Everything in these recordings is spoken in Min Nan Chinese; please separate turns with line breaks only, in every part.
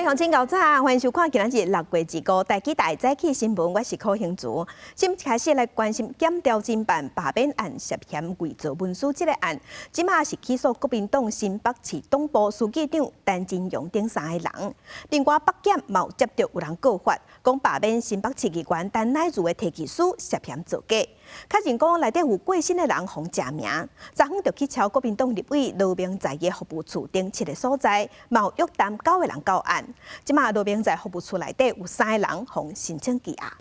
位鄉親𠢕早，歡迎收看今仔日6月25台語台早起新聞，我是柯興竹。先開始來關心檢調偵辦罷免案涉嫌偽造文書這个案，這馬是起訴國民黨新北市黨部書記長陳蓁容等三个人。另外北檢嘛有接著有人告發，講罷免新北市議員陳乃如的提起書涉嫌造假，確認講內底有過身的人予人食名，昨昏就去抄國民黨立委羅明才的服務處等七个所在，嘛有約談九个人到案。這馬羅明才服務處內底有三个人予申請羈押。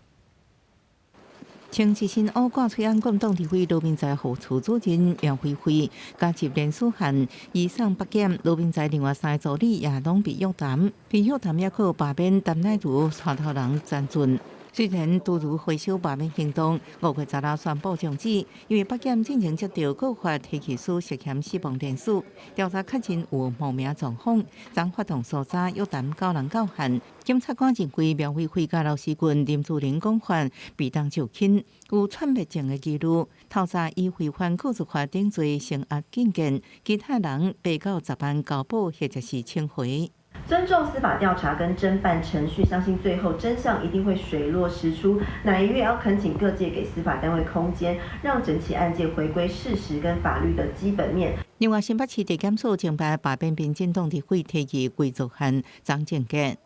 穿一身烏掛喙罨國民黨立委羅明才服務處主任苗飛飛，加入連書漢移送北檢，羅明才另外三个助理也攏被約談，被約談也閣罷免陳乃如帶頭人陳俊。雖然拄如回收罷免行動，5月16宣布終止，因為北檢進前接著告發提起書涉嫌死亡連署，調查確認有冒名狀況，昨發動搜查約談九人到案。檢察官認為苗飛飛佮劉詩君、林志玲講法避重就輕，有篡滅證的記錄，透早以違反告訴法等罪聲押禁見，其他人8到10萬交保或者是請回。
尊重司法調查跟偵辦程序，相信最後真相一定會水落石出。乃也要懇請各界給司法單位空間，讓整起案件回歸事實跟法律的基本面。
另外，新北市地檢署偵辦罷免民進黨立委提議魏祖漢、張正傑。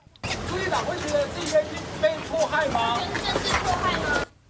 主意黨會覺得自己被迫害嗎？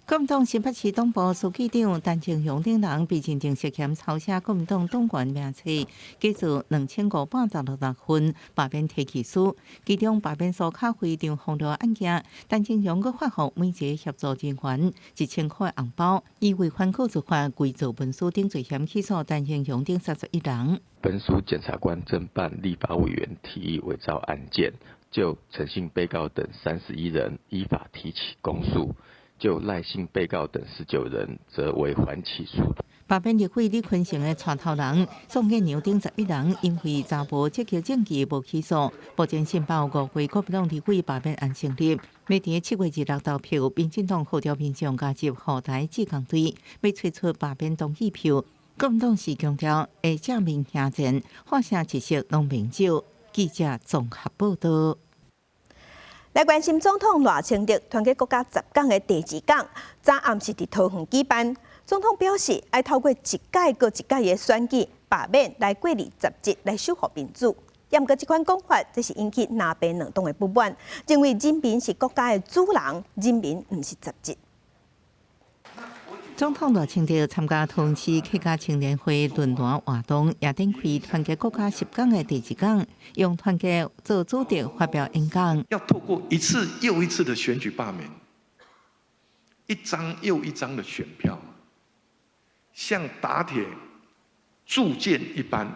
國民黨新北市黨部書記長陳蓁容等人被認定涉嫌抄寫國民黨黨員名冊，假造2566份罷免提起書，其中罷免蘇卡輝、張宏樂案件，陳蓁容閣發予每一个協助人員1000塊紅包，以違反告訴法偽造文書等罪嫌起訴陳蓁容等31人。
本署檢察官偵辦立法委員提議偽造案件，就陳姓被告等31人依法提起公訴。就賴姓被告等19人，則為緩起訴。
罷免立委李坤城的帶頭人宋建良等11人，因為查無積極證據無起訴。目前申報五月國民黨立委罷免案成立，欲佇7月26投票，民進黨號召民眾加入護台志工隊，欲催出罷免同意票。國民黨是強調會正面迎戰，喊聲一色攏免走。記者綜合報道。
來關心總統賴清德團結國家十工的第二工，昨暗是佇桃園舉辦。總統表示，愛透過一屆閣一屆的選舉罷免來過濾雜質，來守護民主。毋過這款講法，這是引起藍白兩黨的不滿，認為人民是國家的主人，人民毋是雜質。
總統賴清德參加桃園市客家青年會論壇活動，也展開團結國家十工的第二工，用團結做主題發表演講。
要透過一次又一次的選舉罷免，一張又一張的選票，像打鐵鑄劍一般，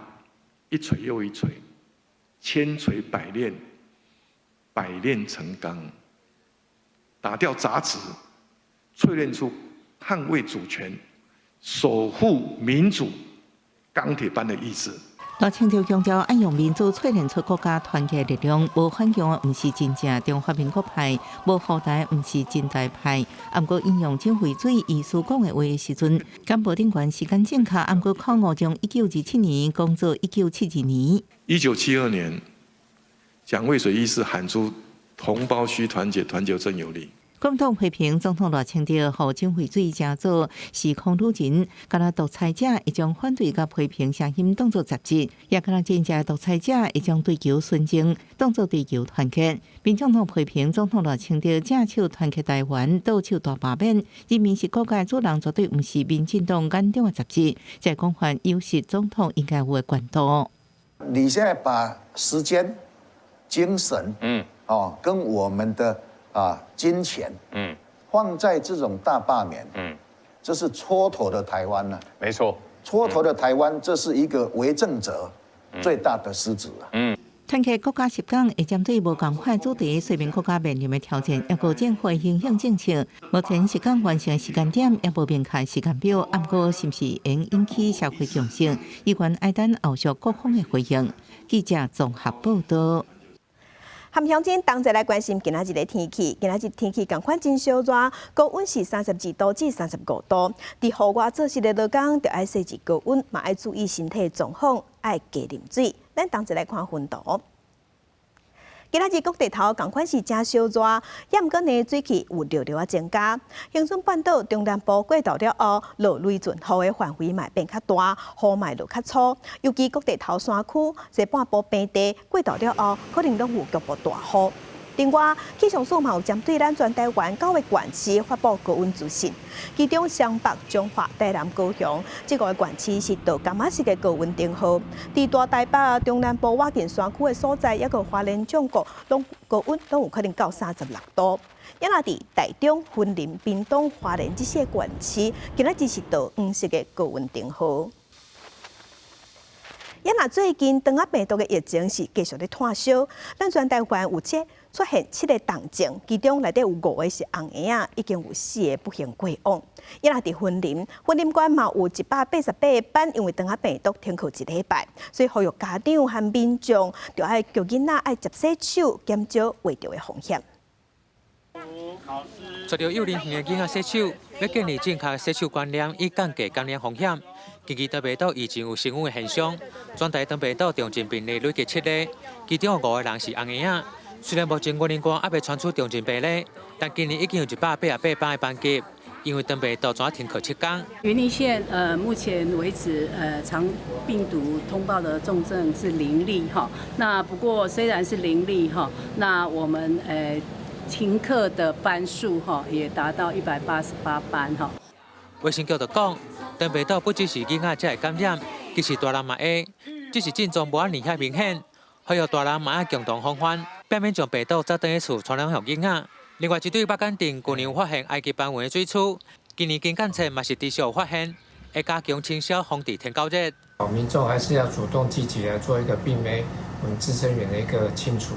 一錘又一錘，千錘百煉，百煉成鋼，打掉雜質，淬煉出捍衛主權、守護民主、鋼鐵般的意志。
賴清德強調，愛用民主淬煉出國家團結力量，無反共毋是真正中華民國派，無護台毋是真台派。毋過引用蔣渭水醫師講的話的時陣，敢無頂懸時間正確，毋過口誤將1927年講做1972年。
1972年，蔣渭水醫師喊出“同胞須團結，團結正有力”。
國民黨批評總統賴清德予蔣渭水成做時空旅人，敢若獨裁者會將反對佮批評聲音當作雜質，也敢若真正獨裁者會將追求純正當作追求團結。民進黨批評總統賴清德正手團結台灣，倒手大罷免，人民是國家主人，絕對毋是民進黨眼中的雜質。這講法有失總統應該有的權度。
你現在把時間、精神，哦，跟我們的金錢，放在這種大罷免，這是蹉跎的台灣呢。
沒錯，
蹉跎的台灣，這是一個為政者最大的失職啊。
團結國家十工會針對無仝款主題，說明國家面臨的挑戰，抑閣政府形象政策。目前十工完成時間點也無明確時間表，毋過是毋是會引起社會共識，依然愛等後續各方的回應。記者綜合報道。
和鄉親同齊來關心今仔日的天氣，今仔日天氣仝款真燒熱，高溫是32度至35度。佇戶外做事的勞工，著愛細緻高溫，嘛愛注意身體狀況，愛加啉水。咱同齊來看雲圖。今仔日各地頭仝款是誠燒熱，猶毋過呢水汽有略略仔增加。恆春半島中南部過晝了後，落雷陣雨的範圍嘛會變較大，雨嘛會落較粗。尤其各地頭山區、西半部平地過晝了後，可能攏有局部大雨。另外，氣象署嘛有針對咱全台灣九個縣市發布高溫資訊，其中雙北、彰化、台南、高雄這五个縣市是著柑仔色的高溫燈號。佇大台北、中南部倚近山區的所在，抑閣花蓮縱谷，攏高溫攏有可能到36度。抑若佇台中、雲林、屏東、花蓮這些縣市，今仔日是著黃色的高溫燈號。抑若最近腸仔病毒的疫情是繼續咧湠燒，咱全台灣有出現七个重症，其中內底有五个是紅嬰仔，已經有四个不幸過往。抑若佇雲林，雲林縣嘛有188個班，因為腸仔病毒停課一禮拜，所以呼籲家長和民眾著愛叫囡仔愛捷洗手，減少患著的風險。
隨著幼兒園的囡仔洗手，欲建立正確洗手觀念，以降低感染風險。近期腸病毒疫情有升溫的現象，全台腸病毒重症病例累計七个，其中有五个人是紅嬰仔。雖然目前雲林縣猶未傳出重症病例，但今年已經有188班的班級因為腸病毒轉停課7天。
雲林縣目前為止腸病毒通報的重症是0例哈。那不過雖然是零例哈，那我們停課的班數哈也達到188班哈。
衛生局就講，腸病毒不只是囡仔才會感染，其實大人嘛會，只是症狀無按呢遐明顯。呼籲大人嘛愛共同防範，避免將病毒早轉去厝傳染予囡仔。另外，針對北港鎮舊年有發現埃及斑蚊的水鼠，今年經檢測嘛是持續有發現，會加強清消防治天狗熱。
民眾還是要主動積極來做一個病媒蚊孳生源的一個清除。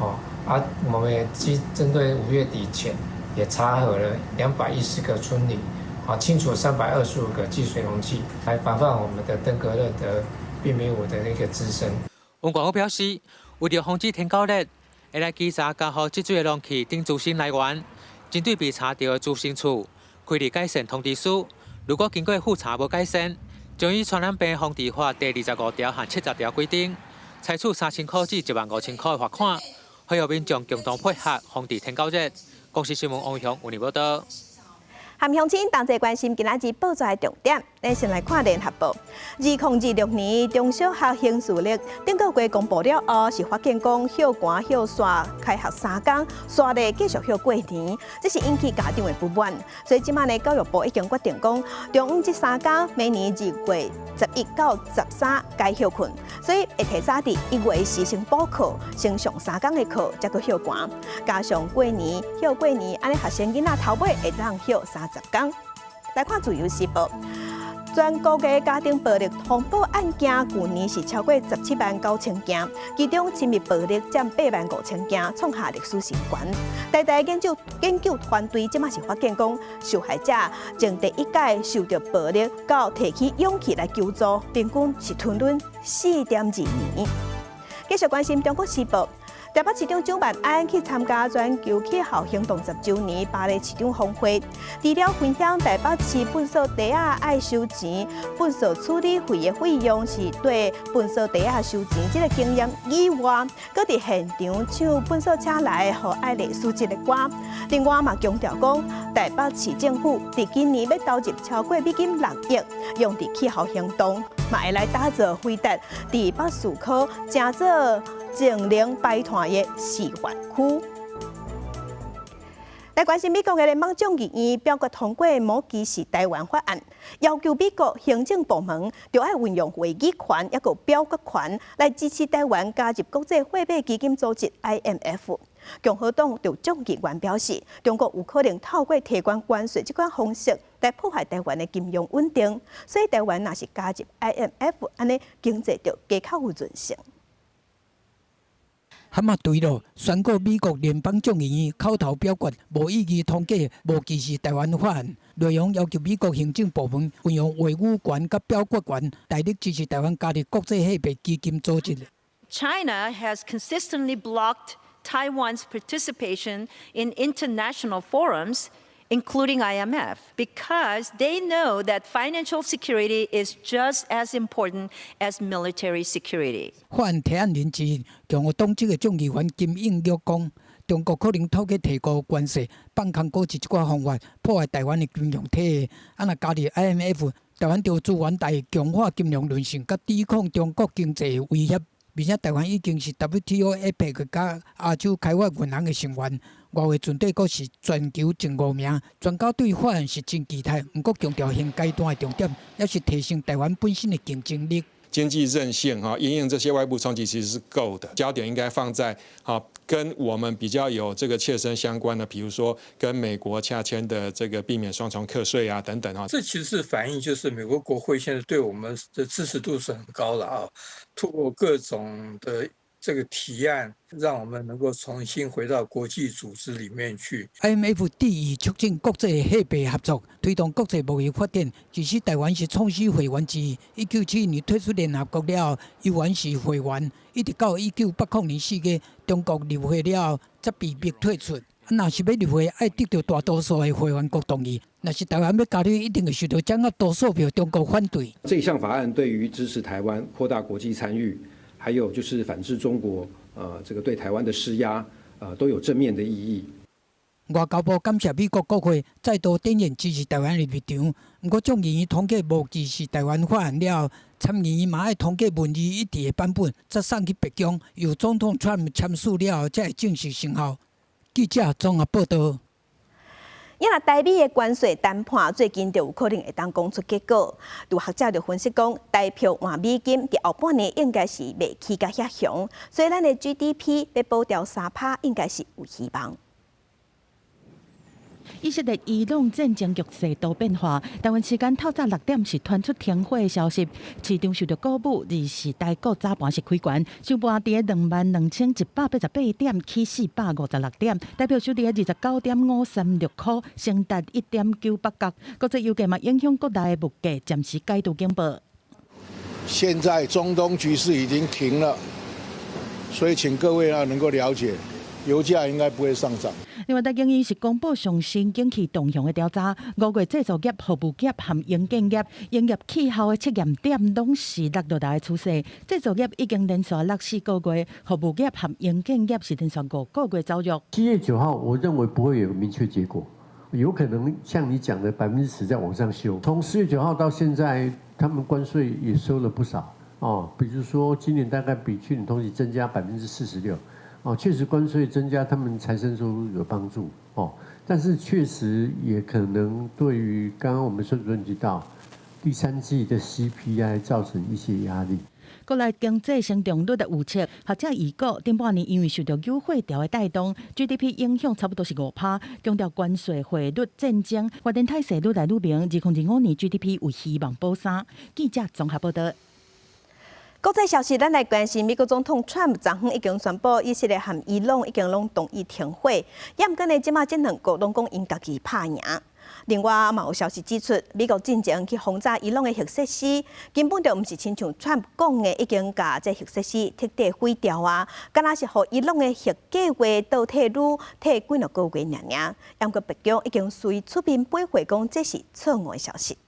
哦，啊，我們也針對5月底前也查核了210個村里，啊，清除325個積水容器，來防範我們的登革熱的病媒蚊的一個滋生。
文管府表示，為著防止天狗熱，會來稽查家戶積水的容器等孳生來源，針對被查著的孳生厝，開立改善通知書。如果經過複查無改善，將依傳染病防治法第25條和70條規定，採處3000塊至15,000塊的罰款。呼籲民眾共同配合防治天狗熱。公視新聞王雄有報道。
和鄉親同齊關心今仔日報紙的重點，咱先來看聯合報。2026年中小學行事曆頂個月公布了後，是發現講歇寒歇煞開學3工，煞咧繼續歇過年，這是引起家長的不滿。所以這馬呢，教育部已經決定講，中午這3工，明年2月11到13該歇睏，所以會提早佇1月時先補課，先上三工的課，才閣歇寒。加上過年歇過年，按呢學生囡仔頭尾會當歇30工。來看《自由時報》，全國的家庭暴力通報案件，舊年是超過17萬9千件，其中親密暴力佔8萬5千件，創下歷史新高。台大研究團隊這馬是發現講，受害者從第一擺受著暴力到提起勇氣來求助，平均是吞忍4.2年。繼續關心《中國時報》。台北市長蔣萬安去參加全球氣候行動10週年巴黎市長峰會，除了分享台北市糞掃袋仔愛收錢、糞掃處理費的費用是對糞掃袋仔收錢這个經驗以外，閣佇現場唱糞掃車來予愛麗絲這个歌。另外嘛強調講，台北市政府佇今年欲投入超過美金6億，用佇氣候行動，嘛會來打造輝達佇北士科成做淨零排碳的示範區。來關心美國的聯邦眾議院表決通過無歧視台灣法案，要求美國行政部門著愛運用會議權抑閣表決權來支持台灣加入國際貨幣基金組織 IMF。共和黨就眾議員表示，中國有可能透過提懸關稅這款方式來破壞台灣的金融穩定，所以台灣若是加入 IMF，按呢經濟就加較有韌性。
蛤仔對囉，宣告美國聯邦眾議院口頭表決無異議通過無歧視台灣法案，內容要求美國行政部門運用話語權佮表決權，大力支持台灣加入國際貨幣基金組織。
China has consistently blocked Taiwan's participation in international forums, Including IMF, because they know that financial security is just as important as military security.
法案提案人之一，共和黨籍的眾議員金應玉講，中國可能透過提高關稅、放空股市這寡方法，破壞台灣的金融體系。啊，若加入 IMF，台灣著資源來強化金融韌性，佮抵抗中國經濟的威脅。而且台灣已經是 WTO、APEC 佮亞洲開發銀行的成員，外匯存底閣是全球前五名。專家對法案是真期待，毋過強調現階段的重點，抑是提升台灣本身的競爭力。
經濟韌性哈，因應這些外部衝擊其實是夠的。焦點應該放在哈，跟我們比較有這個切身相關的，比如說跟美國洽簽的這個避免雙重課稅啊等等哈。
這其實是反映就是美國國會現在對我們的支持度是很高的啊，透過各種的這個提案，讓我們能夠重新回到國際組織裡面去。
IMF 致力促進國際貨幣合作，推動國際貿易發展。其實台灣是創始會員之一，1971年退出聯合國了後，猶原是會員，一直到1980年4月中國入會了後，才被迫退出。啊，若是欲入會，愛得著大多數的會員國同意。若是台灣欲加入，一定會受到掌握多數票中國反對。
這項法案對於支持台灣擴大國際參與，還有就是反制中國，這個對台灣的施壓，都有正面的意義。
外交部感謝美國國會再度展現支持台灣的立場，毋過眾議院通過無支持台灣法案了後，參議院嘛愛通過民意一致的版本，才送去白宮，由總統川普簽署了後，才會正式生效。記者綜合報道。
因為台美的關稅談判最近就有可能會當講出結果。有學者就分析講，台票換美金佇後半年應該是袂起甲遐雄，所以咱的 GDP 欲保牢3趴，應該是有希望。
以色列伊朗戰爭局勢多變化，台灣時間透早6點是傳出停火的消息，市場受著鼓舞，二是台股早盤是開懸，收盤佇22,188點，起456點，台票收佇29.536塊，升達1.98角。國際油價嘛影響國內的物價，暫時解除警報。
現在中東局勢已經停了，所以請各位啊能夠了解，油價應該不會上漲。
另外，台經院是公布上新景氣動向的調查，5月製造業、服務業和營建業營業氣候的測驗點攏是落落來的趨勢。製造業已經連續落4個月，服務業和營建業是連續5個月走弱。
7月9號，我認為不會有明確結果，有可能像你講的10%再往上修。從4月9號到現在，他們關稅也收了不少哦，比如說今年大概比去年同期增加46%。哦，確實關稅增加，他們財政收入有幫助哦，但是確實也可能對於剛剛我們孫主任提到第三季的 CPI 造成一些壓力。
國內經濟成長率的預測，學者預估頂半年因為受著油貨潮的帶動，GDP 影響差不多是5趴。強調關稅、匯率、戰爭，發展態勢愈來愈明。2025年 GDP 有希望保三。記者綜合報道。
國際消息，咱來關心美國總統川普昨昏已經宣布，以色列和伊朗已經攏同意停火。也毋過呢，這馬這兩國攏講𪜶家己拍贏。另外，嘛有消息指出，美國進前去轟炸伊朗的核設施，根本就毋是親像川普講的，已經共這核設施徹底毀掉啊！敢若是予伊朗的核計劃倒退嚕退幾若個月爾爾。毋過白宮已經隨出面駁回，講這是錯誤的消息。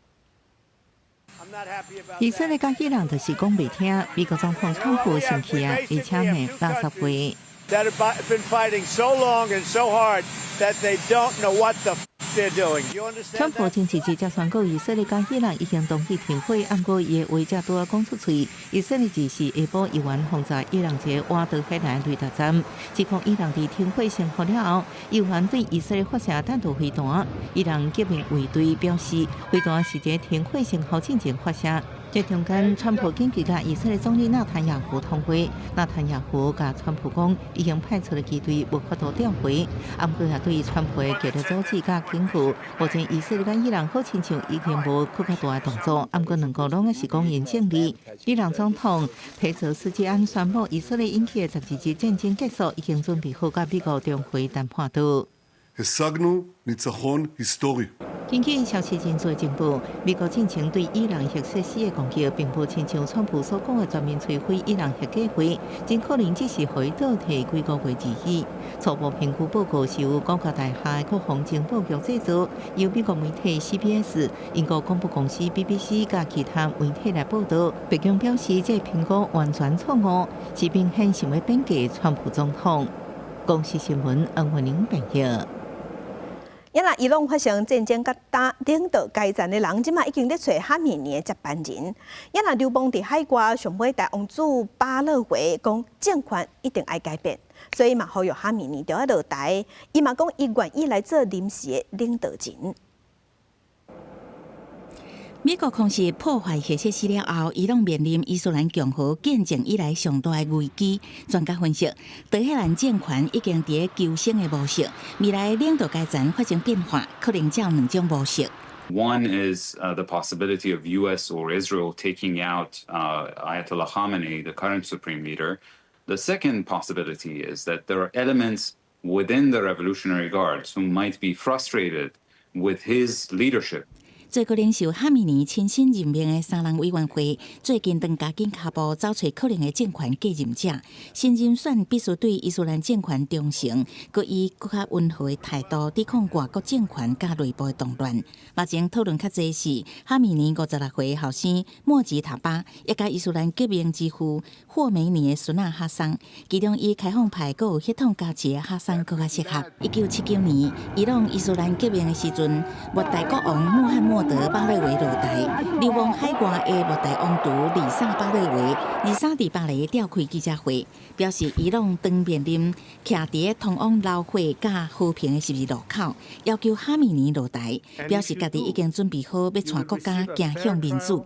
以色列佮伊朗就是講袂聽，美國總統川普生氣啊，而且罵垃圾話。
That have been fighting so long and so hard that they don't know what the they're doing.
川普前一日才宣告以色列佮伊朗已經同意停火，毋過伊的話才拄仔講出喙，以色列二是下晡猶原轟炸伊朗一個瓦德海蘭雷達站，指控伊朗佇停火生效了後，猶原對以色列發射彈道飛彈。伊朗革命衛隊表示，飛彈是佇停火生效進前發射。這中間，川普緊急佮以色列總理納坦雅胡通話，納坦雅胡共川普講，已經派出了機隊，無法度調回。毋過也對川普的極力阻止佮警告，目前以色列佮伊朗好親像已經無閣較大的動作，毋過兩國攏抑是講𪜶勝利。伊朗總統佩澤斯基安宣布，以色列引起的十字軍戰爭結束，已經準備好佮美國重回談判桌。
השגנו ניצחון היסטורי.
根據消息人士情報，美國進前對伊朗核設施的攻擊，並無親像川普所講的全面摧毀伊朗核計劃，真可能只是予伊倒退幾個月而已。初步評估報告是由五角大廈國防情報局製作，由美國媒體 CBS、英國廣播公司 BBC 佮其他媒體來報導。白宮表示，這個評估完全錯誤，是明顯想欲貶低川普總統。公視新聞黃慧玲編譯。
伊若伊朗發生戰爭，佮打領導階層的人，這馬已經咧揣哈米尼的接班人。伊若流亡佇海外，上尾大王子巴勒維講政權一定愛改變，所以嘛呼籲哈米尼著愛落台。伊嘛講伊願意來做臨時的領導人。
美國空襲破壞核設施了後，伊朗面臨伊斯蘭共和建政以來上大的危機。專家分析，德黑蘭政權已經佇求生的模式，未來領導階層發生變化，可能只有兩種模式。
One is the possibility of U.S. or Israel taking out Ayatollah Khamenei, the current supreme leader. The second possibility is that there are elements within the Revolutionary Guards who might be frustrated with his leadership.
最高領袖哈米尼親身任命的三人委員會，最近正加緊跤步走揣可能的政權繼任者。新人選必須對伊斯蘭政權忠誠，閣以閣較溫和的態度抵抗外國政權佮內部的動亂。目前討論較濟是哈米尼56歲後生莫吉塔巴，以及伊斯蘭革命之父霍梅尼的孫仔哈桑，其中以開放派閣有血統加持的哈桑閣較適合。1979年，伊朗伊斯蘭革命的時陣，末代國王穆罕默德巴勒維落台，流亡海外的末代王儲里薩巴勒維，23佇巴黎召開記者會，表示伊朗當面臨徛佇通往流血佮和平的十字路口，要求哈米尼落台，表示家己已經準備好欲帶國家走向民主。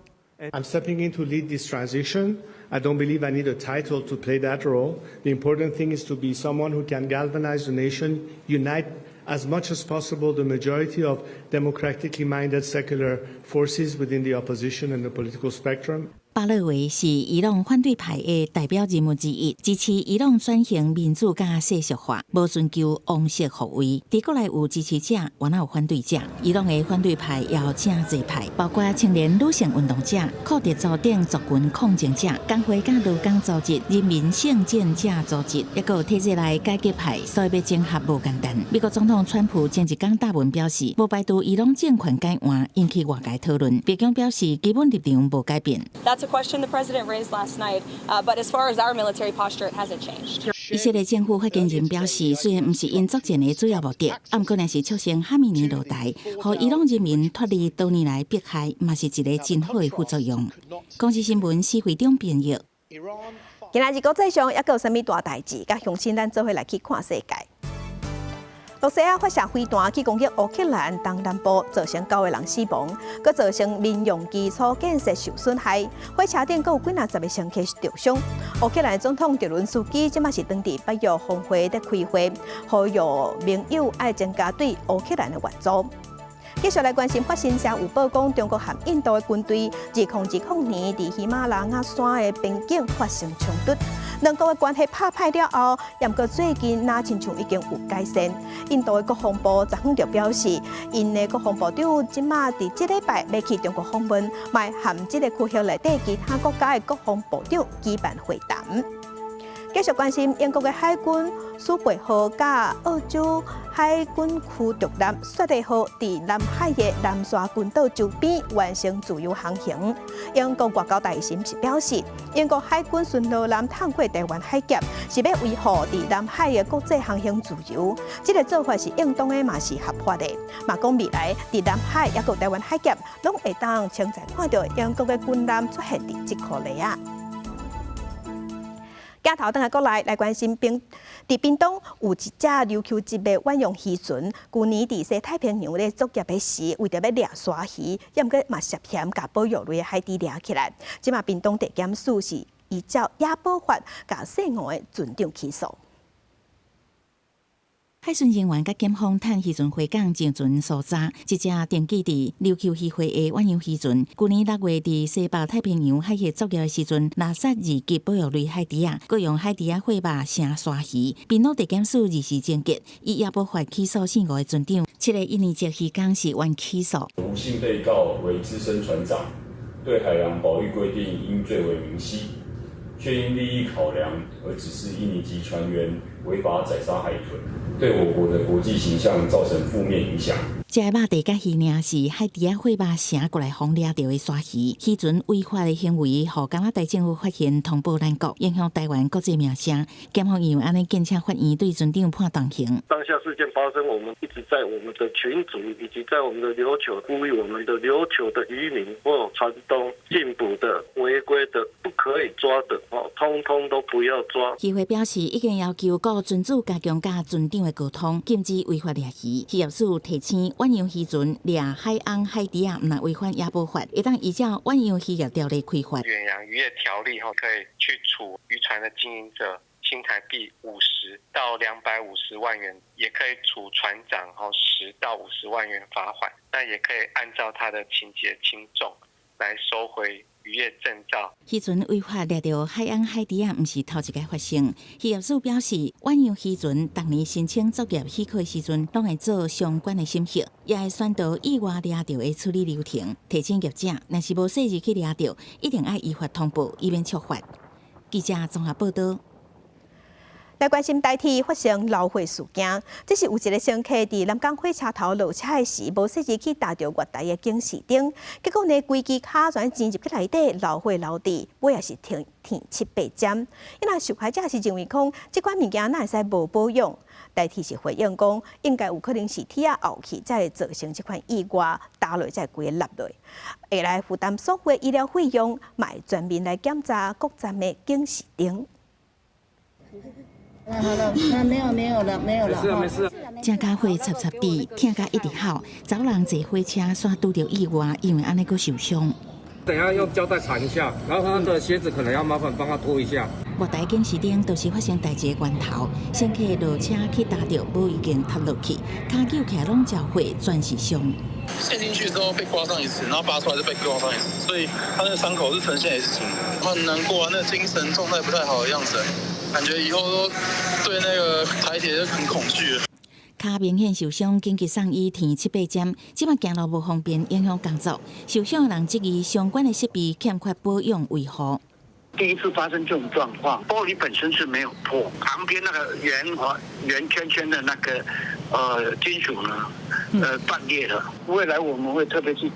I'm stepping in to lead this transition. I don't believe I need a title to play that role. The important thing is to be someone who can galvanize the nation, unite as much as possible the majority of democratically minded secular forces within the opposition and the political spectrum.
巴勒維是伊朗反對派的代表人物之一，支持伊朗轉型民主佮世俗化，無尋求王室復位。佇國內有支持者，嘛有反對者。伊朗的反對派也有誠濟派，包括青年女性運動者、庫德族等族群抗爭者、工會佮勞工組織、人民聖戰者組織，抑閣有體制內改革派，所以欲整合無簡單。美國總統川普前一工答文表示，無排除伊朗政權改換，引起外界討論。白宮表示，基本立場無改變。
That's a question the president raised last night, but as far as our military posture, it hasn't changed.
以色列政府發言人表示，雖然毋是𪜶作戰的主要目的，毋過若是促成哈米尼落台，予伊朗人民脫離多年來迫害，嘛是一个真好的副作用。公視新聞施惠中編譯。
今仔日國際上猶閣有啥物大代誌？佮鄉親咱做伙來去看世界。羅西亞發射飛彈去攻擊烏克蘭東南部，造成九個人死亡，閣造成民用基礎建設受損害。火車頂閣有幾若十个乘客著傷。烏克蘭總統澤倫斯基這馬是當佇北約峰會咧開會，呼籲盟友愛增加對烏克蘭的援助。繼續來關心，法新社有報講，中國和印度的軍隊2020年佇喜馬拉雅山的邊境發生衝突，兩國的關係拍歹了後，毋過最近若親像已經有改善。印度的國防部昨昏就表示，𪜶的國防部長這馬佇這禮拜欲去中國訪問，嘛會和這个區域內底其他國家的國防部長舉辦會談。繼續關心英國的海軍蘇貝號佮澳洲海軍驅逐艦雪梨號佇南海的南沙群島周邊完成自由航行。英國外交大臣是表示，英國海軍巡邏艦通過台灣海峽，是欲維護佇南海的國際航行自由。這个做法是應當的，嘛是合法的。嘛講未來佇南海抑閣台灣海峽，攏會當清楚看著英國的軍艦出現佇這箍裡仔。鏡頭轉來國內來關心屏，佇屏東有一隻琉球籍的遠洋漁船，舊年佇西太平洋咧作業的時，為著欲掠鯊魚，抑毋過嘛涉嫌共保育類的海豬掠起來。這馬屏東地檢署是依照野保法，共姓吳的船長起訴。
海巡人員佮檢方趁漁船回港上船搜查，這隻登記佇琉球漁會的遠洋漁船，舊年6月佇西北太平洋海域作業的時陣，獵殺二級保育類海豬仔，閣用海豬仔血肉成鯊魚。檳榔地檢署二時偵結，以野保法起訴姓吳的船長，七個印尼籍漁工是原起訴。
吳姓被告為資深船長，對海洋保育規定應最為明晰，卻因利益考量而指示印尼籍船員違法宰殺海豚，對我國的國際形象造成負面影響。
這个肉塊佮魚領是海豬仔血肉城過來予掠著的鯊魚，漁船違法的行為，予加拿大政府發現通報咱國，影響台灣國際名聲。檢方因為按呢，建請法院對船長判重刑。
當下事件發生，我們一直在我們的群組以及在我們的琉球呼籲我們的琉球的漁民或船東禁捕的違規的不可以抓的哦，通通都不要抓。
漁會表示已經要求各船主加強佮船長的溝通，禁止違法掠魚。漁業署提醒。遠洋漁船掠海翁海豬仔，毋但違反野保法，會當依照遠洋漁業條例開罰。
遠洋漁業條例後可以去處漁船的經營者新台幣50到250萬元，也可以處船長10到50萬元罰款。那也可以按照他的情節輕重來收回漁業證照。
漁船違法掠著海翁海豬仔，毋是頭一擺發生。漁業署表示，遠洋漁船逐年申請作業許可的時陣，攏會做相關的審核，也會宣導意外掠著的處理流程。提醒業者，若是無細膩去掠著，一定愛依法通報，以免觸罰。記者綜合報道。
來關心台鐵發生漏火事件，這是有一個乘客佇南港火車頭落車的時，無細膩去踏著月台的警示燈，結果呢，規支跤全進入去內底漏火漏致，尾仔是停天七八針。因為受害者是認為講，這款物件哪會使無保養？台鐵是回應講，應該有可能是鐵仔漚去，才會造成這款意外，焦落才會規个落落，會來負擔所有的醫療費用，嘛會全面來檢查各站的警示燈。
好了，那沒有沒有了，沒有了。沒事沒事。
這家伙插插地，疼甲一直哭。查某人坐火車煞拄著意外，因為按呢閣受傷。
等下用膠帶纏一下，然後他的鞋子可能要麻煩幫他脫一下。
月台警示燈都是發生代誌的源頭，乘客落車去踏著，無意間踏落去，跤扭起來攏焦火，全是傷。
陷進去之後被刮傷一次，然後拔出來就被刮傷一次，所以他那個傷口是呈現 S 型。很難過啊，那個精神狀態不太好的樣子，感覺以後都對那個台鐵就很恐懼。
跤明顯受傷，緊急送醫縫七八針，這擺行路無方便，影響工作。受傷的人質疑相關的設備欠缺保養維護。
第一次發生這種狀況，玻璃本身是沒有破，旁邊那個圓圓圈圈的那個金屬呢，斷裂了。未來我們會特別去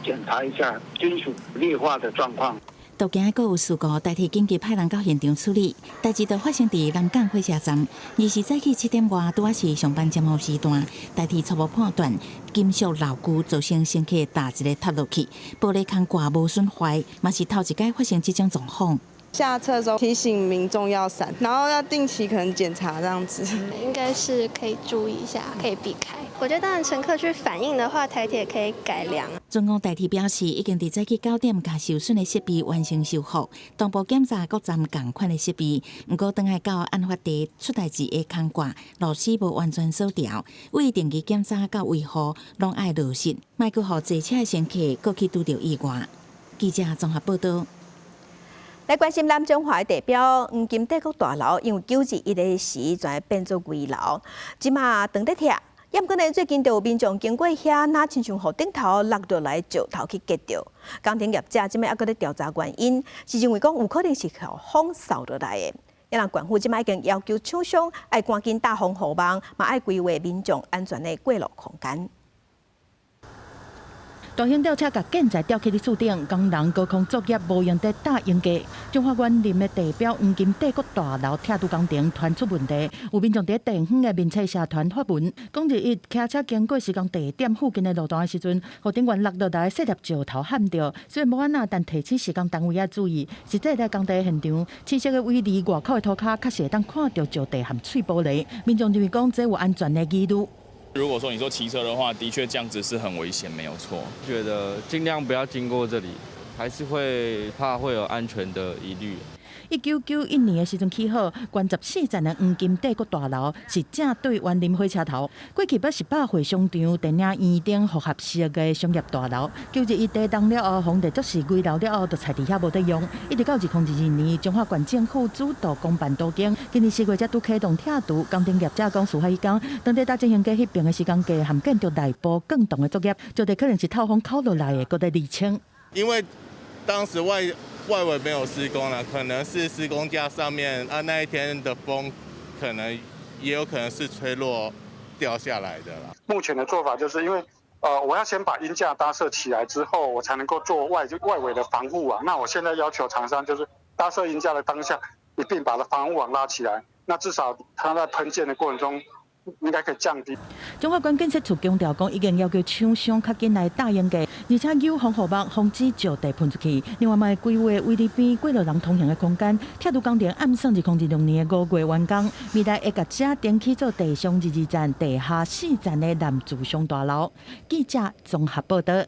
檢查一下金屬劣化的狀況。
都驚閣有事故，台鐵緊急派人到現場處理。代誌就發生佇南港火車站，20早起7點外，拄仔是上班尖峰時段，台鐵初步判斷金屬老舊造成乘客踏一个踏落去，玻璃空掛無損壞，嘛是頭一擺發生這種狀況。
下車的時候提醒民眾要閃，然後要定期可能檢查這樣子。
應該是可以注意一下，可以避開。我覺得當然乘客去反映的話，台鐵可以改良。
中央台鐵表示，已經佇早起9點共受損的設備完成修復，同步檢查各站仝款的設備。毋過，當愛到案發地出代誌的空掛螺絲無完全鎖牢，為定期檢查佮維護，攏愛落實，莫閣予坐車的乘客閣去拄著意外。記者綜合報道。
來關心南中華的地標黃金帝國大樓，因為9·21的時，全變做危樓，這馬當咧拆。毋過呢，最近就有民眾經過遐，若親像予頂頭落落來石頭去擊著。工程業者這馬猶閣咧調查原因，是認為講有可能是予風掃落來的。啊，縣府這馬已經要求廠商愛趕緊搭防護網，嘛愛規劃民眾安全的過路空間。
大型吊車共建材吊起佇樹頂，工人高空作業無閒佇搭鷹架。中華園林的地標黃金帝國大樓拆除工程傳出問題，有民眾佇地方的面冊社團發文，講日一騎車經過施工地點附近的路段的時陣，予頂懸落落來細粒石頭撼著。雖然無按怎，但提醒施工單位愛注意，實際佇工地現場，清晰的位佇外口的塗跤，確實會當看著石塊和碎玻璃。民眾認為講這有安全的疑慮。
如果說你說騎車的話，的確這樣子是很危險，沒有錯。
覺得盡量不要經過這裡，還是會怕會有安全的疑慮。
1991年的時陣起好，懸14層的黃金帝國大樓是正對員林火車頭。過去捌是百貨商場、電影院等複合式的商業大樓。9·21地動了後，房地作是危樓了後，就拆佇遐無得用。一直到2022年，彰化縣政府主導公辦都更，今年4月才拄啟動拆除。工程業者講，事發彼工，當地搭進行機彼爿的施工架和建築內部鋼棟的作業，就地可能是透風哭落來的，閣咧釐清。
因為當時外圍沒有施工了，可能是施工架上面啊，那一天的風可能也有可能是吹落掉下來的啦。
目前的做法就是因為，我要先把鷹架搭設起來之後，我才能夠做外圍的防護網。那我現在要求廠商就是搭設鷹架的當下，一併把它防護網拉起來，那至少它在噴濺的過程中，應該可以降低。
彰化縣建設處強調講，已經要求廠商較緊來搭鷹架，而且有防護網防止石地噴出去。另外，嘛會規劃圍籬邊過路人通行的空間。拆除工程按算2026年5月完工，未來會共這登起做地上22層、地下4層的南自商大樓。記者綜合報道。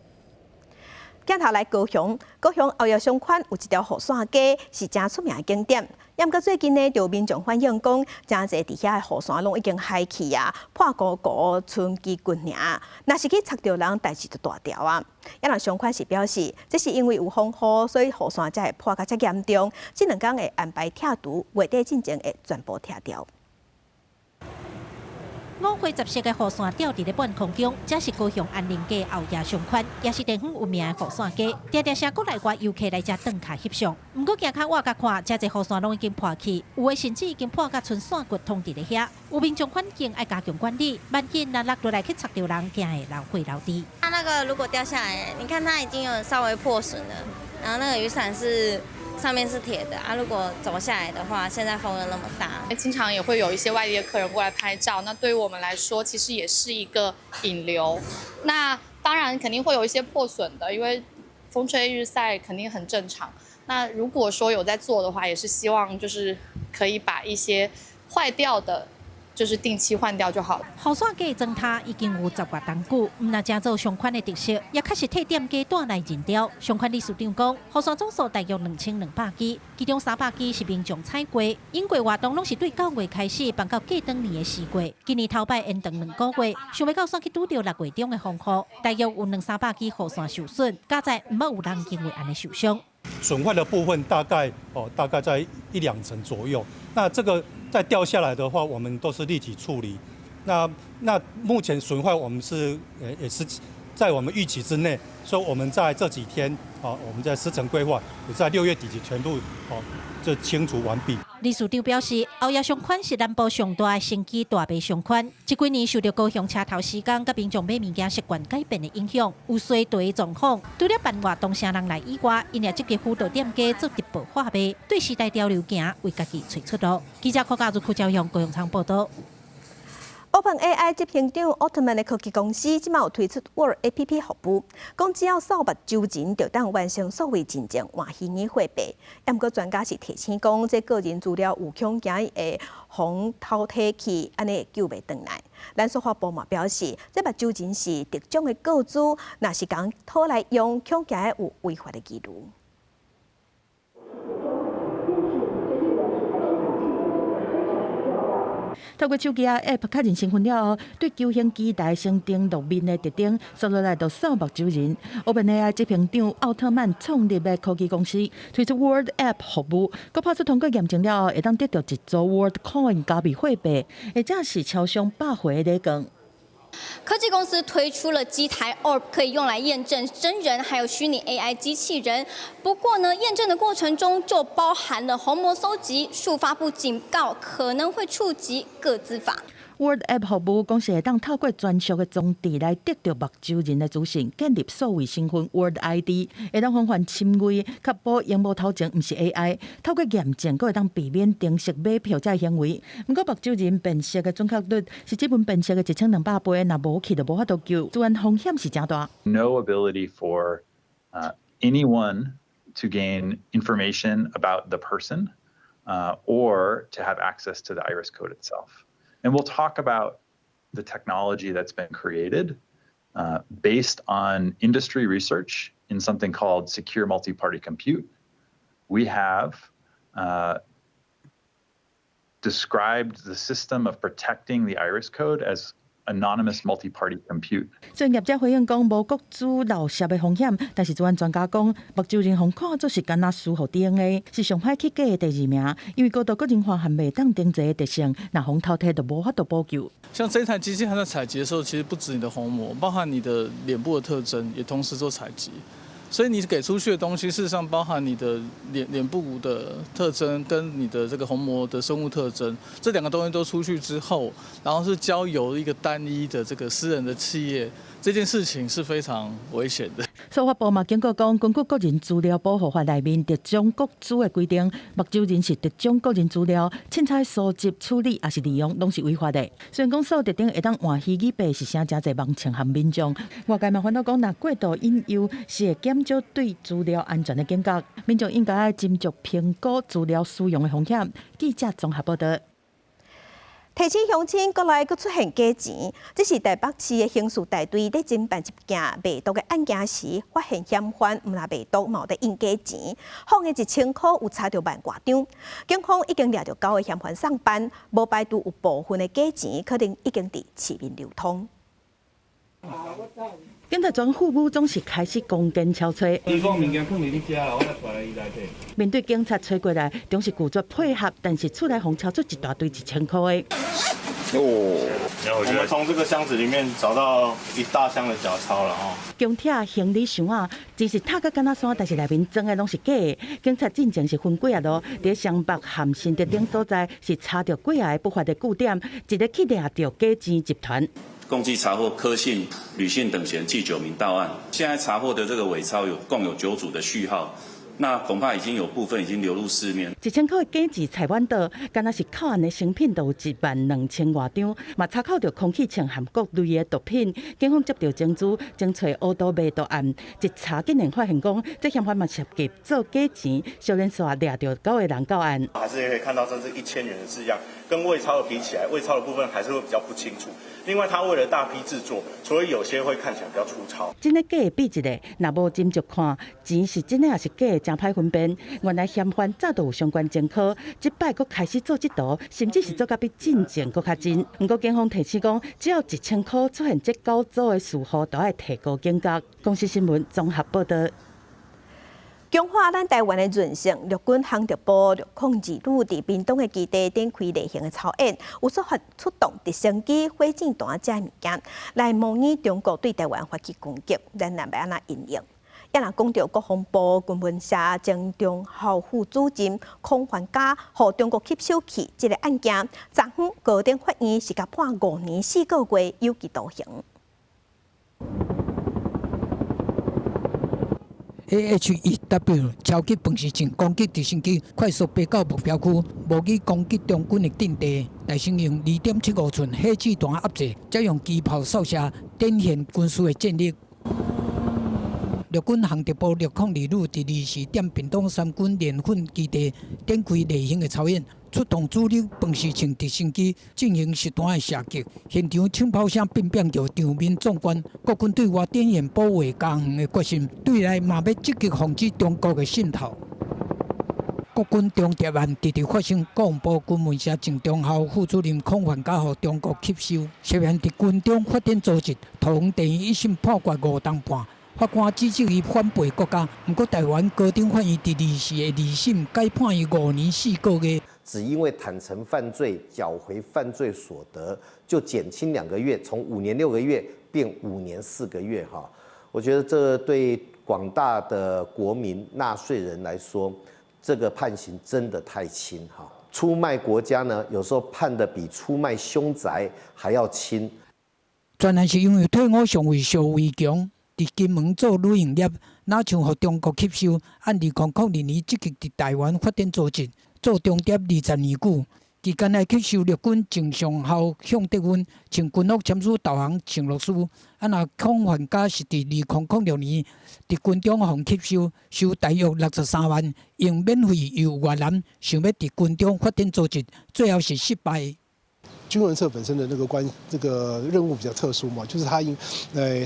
鏡頭來高雄，高雄後翼商圈有一條雨傘街，是誠出名的景點。毋過最近呢，就有民眾反映講，誠濟佇遐的雨傘攏已經害去啊，破糊糊，賰支骨爾。若是去插著人，代誌就大條啊。啊若商圈是表示，這是因為有風雨，所以雨傘才會破甲遮嚴重。這兩工會安排拆除，月底進前會全部拆掉。
五花十色的雨傘吊佇咧半空中，這是高雄安寧街後翼商圈，也是地方有名的雨傘街。定定是國內外遊客來遮轉卡翕相。毋過行較倚共看，遮濟雨傘攏已經破去，有的甚至已經破甲賰線骨通佇咧遐。有民眾反映愛加強管理，萬一若落落來去插著人，驚會流血流滴。
它那個如果掉下來，你看它已經有稍微破損了，然後那個雨傘是上面是鐵的啊，如果走下來的話，現在風又那麼大，
經常也會有一些外地的客人過來拍照，那對於我們來說，其實也是一個引流。那當然肯定會有一些破損的，因為風吹日曬肯定很正常。那如果說有在做的話，也是希望就是可以把一些壞掉的，就是定期換掉就好了。
雨傘街裝塌已經有十外冬久，毋但成做商圈的特色，也確實替店家帶來人潮。商圈理事長講，雨傘總數大約2200支，其中300支是民眾採購。因過活動攏是對9月開始辦到過當年的4月，今年頭擺延長2個月，想袂到煞去拄著6月中的風雨，大約有兩三百支雨傘受損，佳哉毋捌有人因為按呢受傷。
損壞的部分大概哦，大概在一兩成左右。那這個再掉下來的話，我們都是立即處理。那目前損壞我們是也是在我們預期之內，所以我們在這幾天啊，我們在時程規劃，也在6月底就全部哦就清除完畢。
理事長表示，後翼商圈是南部上大的生機大賣商圈，這幾年受著高雄車頭施工佮民眾買物件習慣改變的影響，有衰退狀況。除了辦活動聲人來以外，𪜶也積極輔導店家做直播販賣，對時代潮流行，為家己揣出路。記者柯家如、柯昭雄高雄場報道。
OpenAI 執行長奧特曼的科技公司，這馬有推出 World APP 服務，講只要掃目睭人，就當完成數位認證換虛擬貨幣。毋過專家是提醒講，這個人資料有恐驚會予偷提去，按呢會救袂轉來。咱司法部嘛表示，這目睭人是特種的個資，若是共偷來用，恐驚有違法的疑慮。
透過手機仔 App 確認身份了後，對球形機台先登錄面的特徵，紲落來就掃目睭人。OpenAI 執行長奧特曼創立的科技公司推出 World App 服務，閣拍出通過驗證了後，會當得著一組 World Coin 加密貨幣，或者是超商百回的禮券。
科技公司推出了機台 Orb，可以用來驗證真人還有虛擬 AI 機器人。不過呢，驗證的過程中就包含了虹膜蒐集、數發布警告，可能會觸及個資法。
World App 服務講是會當透過專屬的裝置來得著目睭人的資訊，建立數位身份 World ID，會當防範深偽，確保螢幕頭前毋是 AI。透過驗證，閣會當避免程式買票這行為。毋過目睭人辨識的準確率是指紋辨識的1200倍，若無去就無法度救，資安風險是誠大。
No ability for anyone to gain information about the person or to have access to the iris code itself. And we'll talk about the technology that's been created based on industry research in something called secure multi-party compute. We have
Described the system of protecting the IRIS code as anonymous multi-party compute。
雖然業者回應講無個資漏洩的風險，但是資安專家講，目睭人予看做是干焦輸予 DNA，是上歹去假的第二名，因為高度個人化和袂當定製的特性，若予偷提就無法度補救。
像這台機器，它在採集的時候，其實不止你的虹膜，包含你的臉部的特徵，也同時做採集。所以你給出去的東西，事實上包含你的臉部的特徵跟你的這個虹膜的生物特徵，這兩個東西都出去之後，然後是交由一個單一的這個私人的企業，這件事情是非常危險的。
司法部嘛警告講，根據個人資料保護法內面特種個資的規定，目睭人是特種個人資料，凊彩收集、處理抑是利用，攏是違法的。雖然講數特頂會當換虛擬幣是啥誠濟網衝和民眾，外界嘛煩惱講，若過度引誘是會減少對資料安全的警覺，民眾應該愛斟酌評估資料使用的風險。記者綜合報道。
提醒鄉親，國內閣出現假錢，這是台北市的刑事大隊咧偵辦一件賣毒的案件時，發現嫌犯毋但賣毒，嘛有佇印假錢，放的1000箍有差著萬外張。警方已經掠著九個嫌犯送辦，無排除有部分的假錢可能已經佇市面流通。
警察全副武裝是開始攻堅敲揣。面對警察揣過來，總是拒絕配合，但是厝內予抄出一大堆1000箍的。
哦，我們從這個箱子裡面找到一大箱的假鈔了哦。
強拆行李箱啊，只是拆甲敢若山，但是內面裝的攏是假的。警察進前是分幾仔路，佇雙北和新竹等所在是查著幾仔个不法的據點，一个去掠著假錢集團。
共計查獲柯姓、呂姓等嫌計9名到案。現在查獲的這個偽鈔有共有9組的序號，那恐怕已經有部分已經流入市面。
1000箍的假錢菜碗桌，敢若是扣案的成品都有1萬2千外張，嘛查扣著空氣槍和各類的毒品。警方接著證據，偵查烏都賣毒案，一查竟然發現講，這嫌犯嘛涉及做假錢，小連續掠著九個人到案。
還是可以看到這是1000元的字樣，跟偽鈔的比起來，偽鈔的部分還是會比較不清楚。另外，他為了大批製作，所以有些會看起來比較粗糙。
真的假的比一下，若無斟酌看，錢是真的抑是假的，誠歹分辨。原來嫌犯早就有相關前科，這擺閣開始做這道，甚至是做甲比進前閣較真。毋過警方提醒講，只要1000箍出現這九組的序號，都愛提高警覺。公視新聞綜合報道。
強化咱台灣的韌性，陸軍航特部602旅佇屏東的基地展開例行的操演，有說發出動直升機、火箭彈這物件來模擬中國對台灣發起攻擊，咱若欲按怎因應？也若講著國防部軍聞社前中校副主任孔凡嘉，予中國吸收去這个案件，昨昏高等法院是共判5年4個月有期徒刑。
AH-1W 超級飯匙銃攻擊直升機快速飛到目標區，模擬攻擊中軍的陣地。來先用2.75寸火箭彈壓制，再用機炮掃射，展現軍事的戰力。陸軍航特部602旅佇24點屏東三軍聯訓基地展開例行的操演，出動主力飯匙銃直升機進行實彈的射擊，現場槍炮聲變變著場面壯觀。國軍對外展現保衛家園的決心，對內嘛欲積極防止中國的滲透。國軍重諜案直直發生，國防部軍聞社前中校副主任孔凡嘉予中國吸收，涉嫌佇軍中發展組織，桃園地院一審判決5冬半。法官指責伊反背國家，毋過台灣高等法院佇24的二審改判伊5年4個月。
只因為坦承犯罪、繳回犯罪所得，就減輕2個月，從5年6個月變5年4個月。哈，我覺得這對廣大的國民納稅人來說，這個判刑真的太輕。哈，出賣國家呢，有時候判得比出賣凶宅還要輕。
全案是因為退伍上尉邵偉強。佇金門做旅行業，若像予中國吸收，按2002年積極佇台灣發展組織，做中諜20年久，期間來吸收陸軍前上校向德溫，穿軍服簽署投降承諾書。啊，若孔凡嘉是佇2006年佇軍中予吸收，收大約63萬，用免費遊越南，想欲佇軍中發展組織，最後是失敗。
軍聞冊本身的那個關，這個任務比較特殊嘛，就是他應，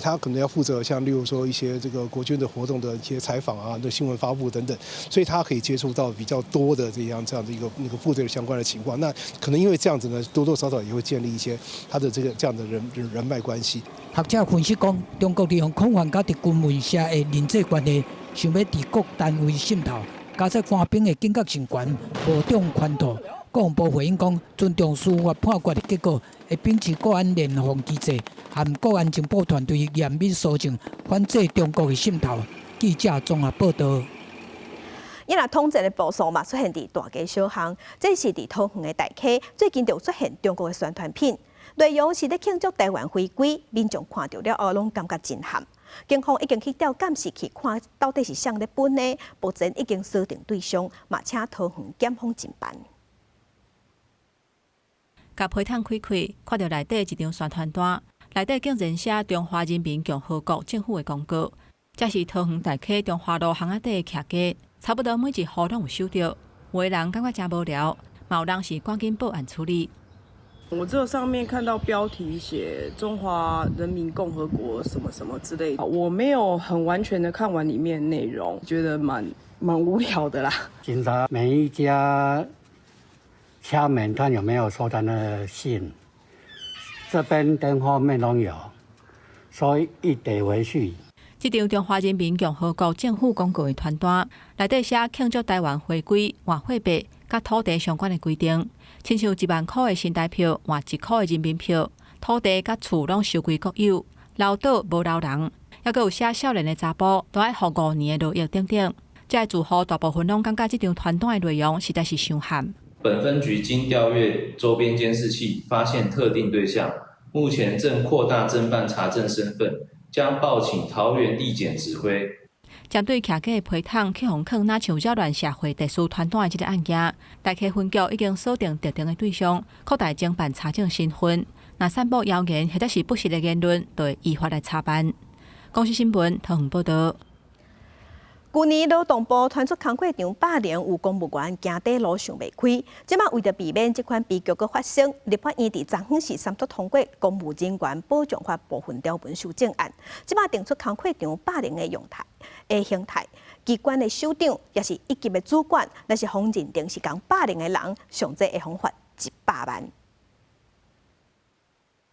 他可能要負責像例如說一些這個國軍的活動的一些採訪啊、的新聞發布等等，所以他可以接觸到比較多的這樣的一個那個部隊的相關的情況。那可能因為這樣子呢，多多少少也會建立一些他的這個這樣的人脈關係。
學者分析講，中國利用孔繁佮佇軍聞社的人際關係，想欲佇各單位滲透，加上官兵的警覺性懸，無重環套。國防部回應講，尊重司法判決的結果，會秉持國安聯防機制，和國安情報團隊嚴密搜證，反制中國的滲透。記者綜合報導。
伊若統戰的部署嘛，出現佇大街小巷，這是佇桃園的大溪，最近就出現中國的宣傳品，內容是咧慶祝台灣回歸，民眾看著了後攏感覺震撼。警方已經去調監視器看到底是誰咧分的，目前已經鎖定對象，嘛請桃園檢方偵辦。
共批桶開開，看著內底一張宣傳單，內底竟然寫中華人民共和國政府的廣告。這是桃園大溪中華路巷仔底的徛家，差不多每一戶攏有收著。有的人感覺誠無聊，嘛有人是趕緊報案處理。
我只有上面看到標題寫中華人民共和國什麼什麼之類的，我沒有很完全的看完裡面內容，覺得蠻無聊的啦。
警察每一家敲門，看有沒有收到那個信，這邊跟後面都有，所以一得回去。
這張中華人民共和國政府廣告的傳單，內底寫慶祝台灣回歸、換貨幣、佮土地相關的規定，親像1萬箍的新台票換1箍的人民票，土地佮厝攏收歸國有，留島無留人，猶閣有寫少年的查埔都愛服5年的勞役等等。這个住戶大部分攏感覺這張傳單的內容實在是傷譀。
本分局經調閱周邊監視器，發現特定對象，目前正擴大偵辦查證身份。將報請桃園地檢指揮。
針對徛家的批桶去予囥，若像擾亂社會秩序傳單的這个案件，大溪分局已經鎖定特定的對象，擴大偵辦查證身份。若散布謠言或者是不實的言論，就會依法來查辦。公視新聞桃園報導。
舊年勞動部傳出工課場霸凌有公務員行短路想袂開，這馬為著避免這款悲劇閣發生，立法院佇昨昏是三讀通過公務人員保障法部分條文修正案，這馬定出工課場霸凌的樣態的形態，機關的首長抑是一級的主管，若是予認定是共霸凌的人，上濟會予罰100萬。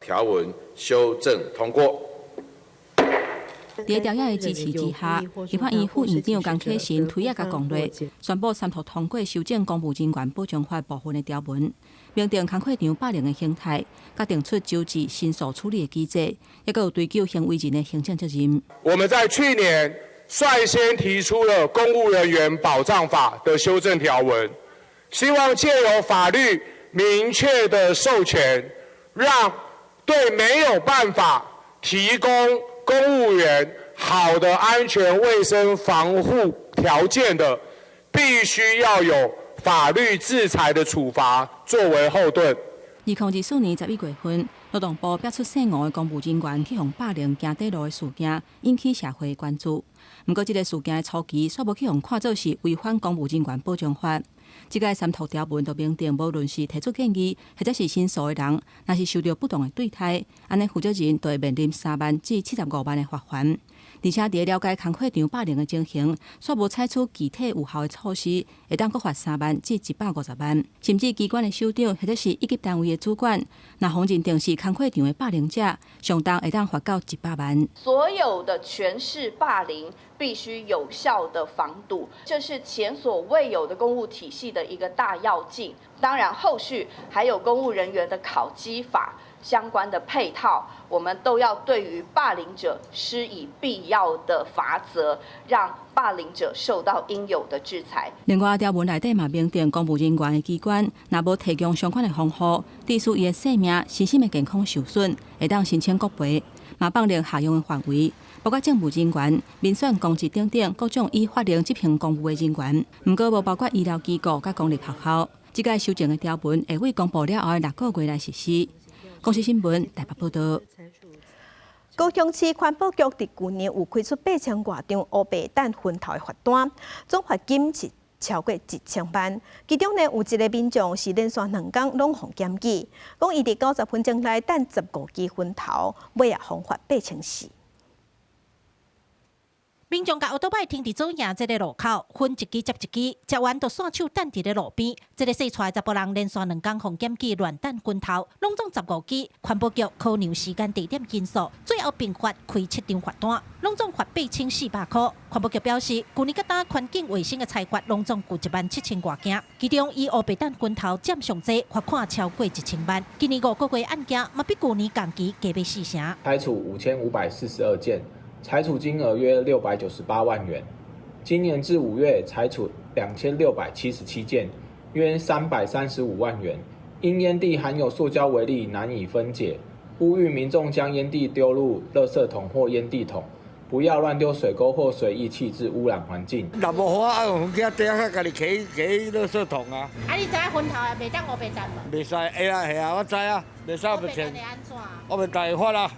條文修正通過。
佇朝野的支持之下，立法院副院長江啟臣推仔共講落，宣布三讀通過修正公務人員保障法部分的條文，明定工課場霸凌的形態，佮定出糾治申訴處理的機制，抑閣有追究行為人的行政責任。
我們在去年率先提出了公務人員保障法的修正條文，希望借由法律明確的授權，讓對沒有辦法提供公務員好的安全衛生防護條件的，必須要有法律制裁的處罰作為後盾。
2024年11月份，勞動部爆出姓吳的公務人員去予霸凌行短路的事件，引起社會關注。毋過，這個事件的初期，煞無去予看做是違反公務人員保障法。這個三讀條文就明定，無論是提出建議或者是申訴的人，若是受著不當的對待，按呢負責人就會面臨3萬至75萬的罰鍰。而且，佇了解工課場霸凌的情形，煞無採取具體有效的措施，會當閣罰3萬至150萬。甚至機關的首長或者是一級單位的主管，若予認定是工課場的霸凌者，上重會當罰到100萬。
所有的權勢霸凌必須有效的防堵，這是前所未有的公務體系的一個大躍進。當然，後續還有公務人員的考績法相關的配套，我們都要對於霸凌者施以必要的罰則，讓霸凌者受到應有的制裁。
另外，條文內底嘛明定，公務人員的機關若無提供相關的防護，致使伊的性命、身心的健康受損，會當申請國賠，嘛放任適用的範圍，包括政務人員、民選公職等等各種依法令執行公務的人員，毋過無包括醫療機構佮公立學校。這個修正的條文會於公布了後的6個月來實施。公視新聞台北報導。
高雄市環保局佇舊年有開出8000外張烏白蛋熏頭的罰單，總罰金是超過1000萬，其中呢有一个民眾是連續兩工攏予檢舉，講伊佇90分鐘內擲15支薰頭，尾仔予罰8400。
民眾共歐多擺停佇左營這个路口，薰一支接一支，食完就紲手擲佇咧路邊。這个姓蔡的查埔人連續兩工予檢舉亂擲薰頭，攏總15支。環保局考量時間、地點因素，最後併罰開七張罰單，攏總罰8400箍。環保局表示，舊年佮今環境衛生的裁罰攏總有1萬7千外件，其中以烏白擲薰頭佔上濟，罰款超過1000萬。今年5個月案件嘛比舊年同期加欲四成，
裁處5542件。裁處金額約698萬元。今年至5月裁處2677件，約335萬元。因煙蒂含有塑膠微粒難以分解，呼籲民眾將煙蒂丟入垃圾桶或煙蒂桶，不要亂丟水溝或隨意棄置污染環境。
若無好啊，用糞袋仔，家己提提垃圾桶啊。
啊，你知影薰頭也袂當烏白擲無？
袂使，會啊，會啊，我知啊，袂使袂穿。我袂大罰啊。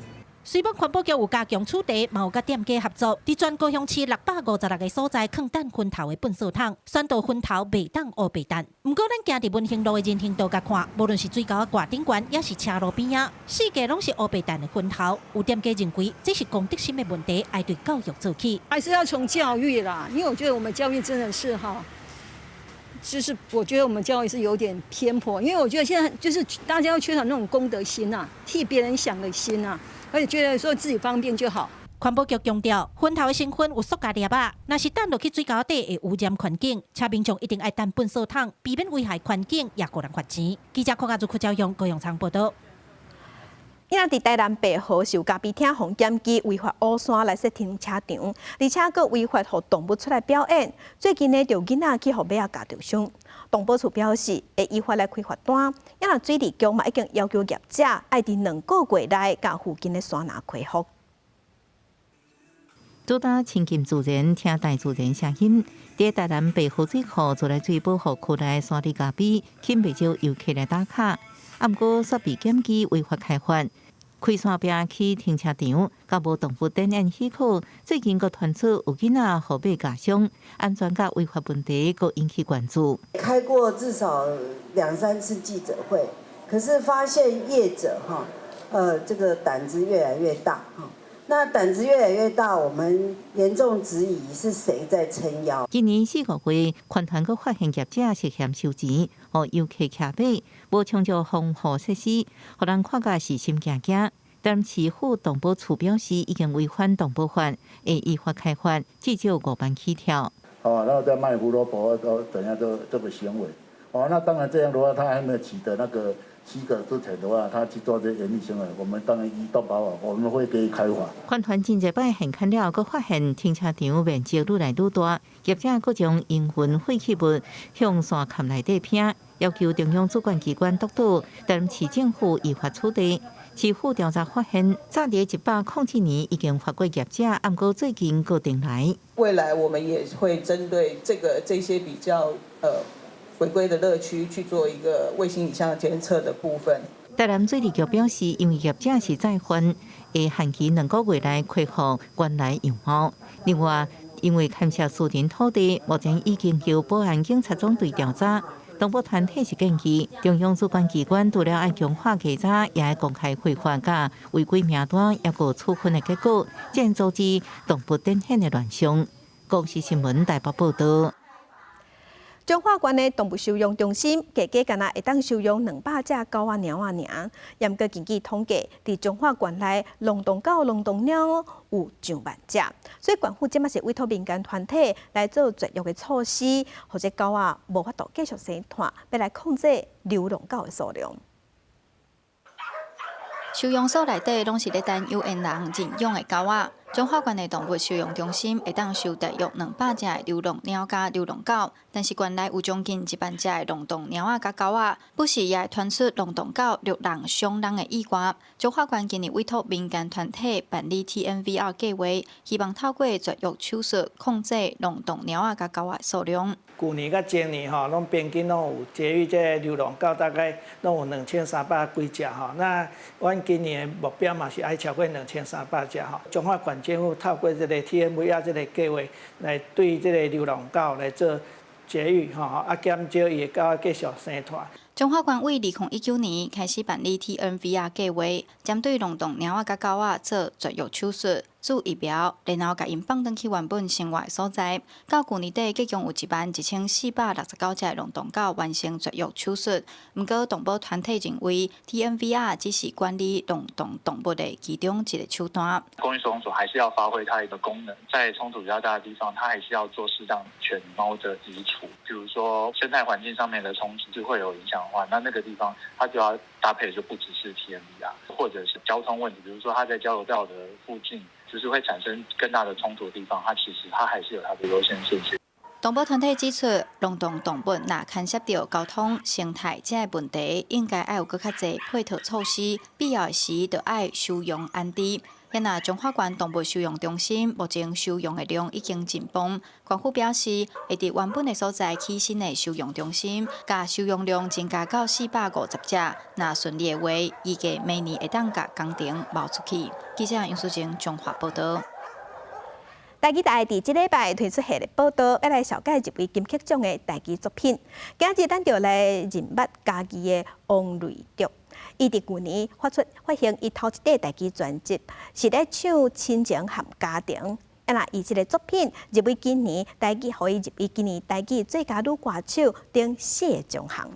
雖罔環保局有加強取締，嘛有佮店家合作，佇全高雄市656個所在囥擲薰頭的糞掃桶，宣導薰頭袂當烏白擲。毋過，咱行佇文興路的人行道共看，無論是水溝仔掛頂懸，抑是車路邊仔，四界攏是烏白擲的薰頭。有店家認為這是公德心的問題，愛對教育做起。
還是要從教育啦，因為我覺得我們教育真的是哈，就是我覺得我們教育是有點偏頗，因為我覺得現在就是大家要缺少那種公德心啊，替別人想的心啊。而且覺得說自己方便就好。
環保局強調，薰頭的成分有塑膠粒仔，若是擲落去水溝底會污染環境，請民眾一定愛擲糞掃桶，避免危害環境，也予人罰錢。記者柯家祖、柯昭勇、高永昌報道。
今仔佇台南白河是有咖啡廳予檢舉違法挖山來設停車場，而且閣違法予動物出來表演。最近呢，就囡仔去予馬仔咬著傷。動保處表示會依法來開罰單，啊若水利局嘛已經要求業者愛佇2個月內共附近的山林恢復。
主打親近自然，聽大自然聲音。佇台南白河水庫自來水保護區內山裡咖啡，吸引袂少遊客來打卡。啊，毋過煞被檢舉違法開發，開山壁起停車場，佮無動物展演許可，最近閣傳出有囡仔予馬咬傷，安全佮違法問題閣引起關注。
開過至少兩三次記者會，可是發現業者哈，這個膽子越來越大哈。那膽子越來越大，我們嚴重質疑是誰在撐腰。
今年四五月，環團閣發現業者涉嫌收錢，予遊客騎馬，無充足防護設施，予人看甲是心驚驚。但市府動保處表示，已經違反動保法，會依法開罰，至少5萬起跳。
哦，然後再賣胡蘿蔔都怎樣這這個行為？哦，那當然這樣的話，他還沒有取得那個許可之前的話，他去做這營利行為，我們當然依動保法，我們會給予開罰。
環團真濟擺現勘了，閣發現停車場面積愈來愈大，業者閣將營運廢棄物向山崁內底拋，要求中央主管機關督導，台南市政府依法處理。市府調查發現，早佇107年已經罰過業者，毋過最近閣重來。
未來我們也會針對這個這些比較違規的樂區去做一個衛星影像監測的部分。
台南水利局表示，因為業者是再犯，會限期2個月內恢復原來樣貌。另外，因為牽涉私人土地，目前已經由保安警察總隊調查。動保團體是建議，中央主管機關除了愛強化稽查，也愛公開違法佮違規名單，抑閣處分的結果，才能阻止動物展演的亂象。公視新聞台北報道。
彰化縣的動物收容中心，計計干焦會當收容200隻狗仔貓仔爾。毋過根據統計，佇彰化縣內，浪蕩狗、浪蕩貓有上萬隻，所以縣府這馬是委託民間團體來做絕育的措施，予這狗仔無法度繼續生湠，欲來控制流浪狗的數量。
收容所內底攏是咧等有緣人認養的狗仔。彰化縣的動物收容中心會當收大約200隻的流浪貓佮流浪狗，但是縣內有將近1萬隻的浪蕩貓仔佮狗仔，不時也會傳出浪蕩狗掠人、傷人的意外。彰化縣今年委託民間團體辦理 TNVR 計劃，希望透過絕育手術控制浪蕩貓仔佮狗仔數量。
舊年佮前年吼，攏平均攏有絕育這个流浪狗，大概攏有2300幾隻吼。那阮今年的目標嘛是愛超過2300隻吼。彰化縣政府透過這个 TNVR 這个計劃來對這个流浪狗來做絕育吼，啊減少伊的狗仔繼續生湠。
彰化縣為2019年開始辦理 TNVR 計劃，針對浪蕩貓仔佮狗仔做絕育手術、注疫苗，然後共𪜶放轉去原本生活的所在。到舊年底，總共有11,469隻浪蕩狗完成絕育手術。毋過，動保團體認為 TNVR 只是管理浪蕩動物的其中一個手段。
公益收容所還是要發揮它一個功能，在衝突比較大的地方，它還是要做適當犬貓的移除。比如說生態環境上面的衝擊就會有影響。那那個地方，它就要搭配就不只是 TNVR，或者是交通問題，比如說它在交流道的附近，就是會產生更大的衝突的地方，它其實它還是有它的優先順序。
動保團體指出，浪蕩動物若牽涉著交通、生態這个問題，應該愛有閣較濟配套措施，必要時就愛收容安置。若彰化縣動物收容中心目前收容的量已經緊繃，縣府表示會佇原本的所在起新的收容中心，共收容量增加到450隻。若順利的話，預計明年會當共工程募出去。記者楊淑貞彰化報導。
台語台佇這禮拜推出系列報道，欲來紹介入圍金曲獎的台語作品。今日咱就來認捌嘉義的王瑞卓。伊佇舊年發行伊頭一塊台語專輯，是咧唱親情和家庭。啊，若伊這个作品入圍今年台語，予伊入圍今年台語最佳女歌手等四个獎項。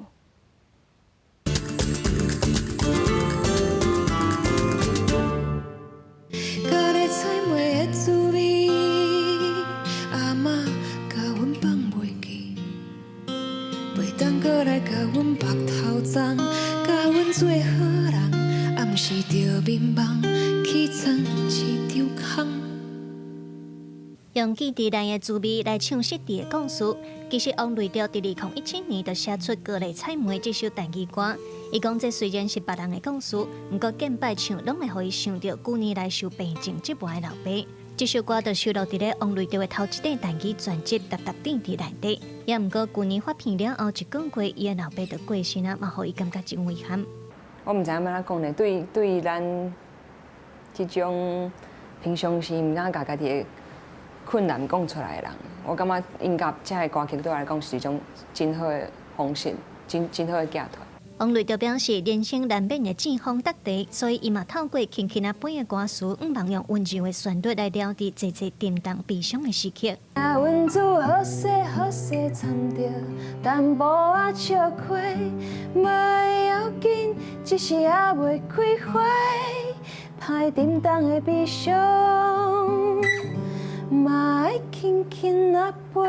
做好人，暗时著眠梦去藏一张空。
用记忆内的滋味來唱失智的故事。其實王瑞卓佇2017年就寫出《高麗菜梅》這首台語歌。伊講這雖然是別人的故事，毋過見擺唱攏會予伊想著舊年來受病症折磨的老爸。這首歌就收錄佇咧王瑞卓的頭一塊台語專輯《沓沓甜甜》內底。也毋過舊年發片了後一個月，伊的老爸就過身啊，嘛予伊感覺真遺憾。
我毋知影欲按怎講呢，對咱這種平常時毋敢共家己的困難講出來的人，我感覺音樂這个歌曲對我來講是一種真好的方式，真好的寄託。
王瑞卓表示，人生難免會見風踏地，所以伊嘛透過輕輕仔本的歌詞，向望用溫柔的旋律來療治濟濟沉重悲傷的時刻。
阮子好勢好勢摻著淡薄仔笑虧，袂要緊，只是猶未開花，歹沉重的悲傷，嘛愛輕輕仔飛。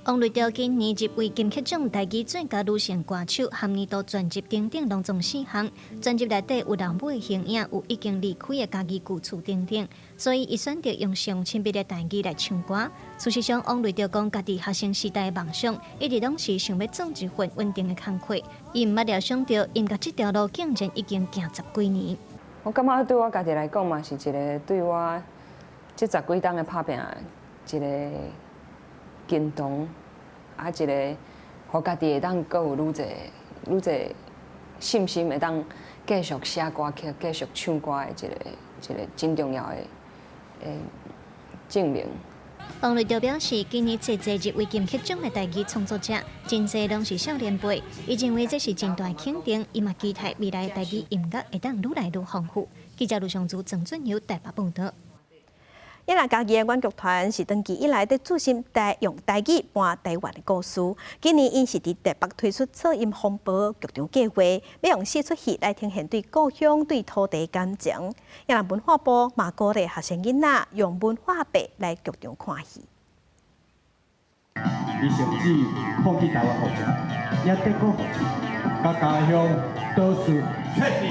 王瑞卓今年入圍金曲獎台語最佳女性歌手，含年度專輯等等，攏總四項。專輯內底有老母的形影，有已經離開的家己舊厝等等，所以伊選擇用上親密的台語來唱歌。事實上，王瑞卓講，家己學生時代的夢想，一直攏是想欲做一份穩定的工課。伊毋捌料想著音樂這條路竟然已經行十幾年。
我感覺對我家己來講嘛，是一個對我這十幾冬的拍拚一個堅強，啊，一個予家己會當閣有愈濟、愈濟信心，會當繼續寫歌曲、繼續唱歌的一個真重要的證明。
王瑞卓表示，今年濟濟入圍金曲獎的台語創作者，真濟攏是少年輩。伊認為這是真大肯定，伊嘛期待未來台語音樂會當愈來愈豐富。記者盧尚祖、鄭俊友台北報導。
因為嘉義的阮劇團是長期以來佇注心用台語搬台灣的故事。今年𪜶是佇台北推出噪音風暴劇場計劃，欲用四齣戲來呈現對故鄉、對土地感情。因為文化部嘛鼓勵學生囡仔用文化幣來劇場看戲。
伊甚至放棄台灣戶籍，也德國戶籍，佮家鄉倒數徹底。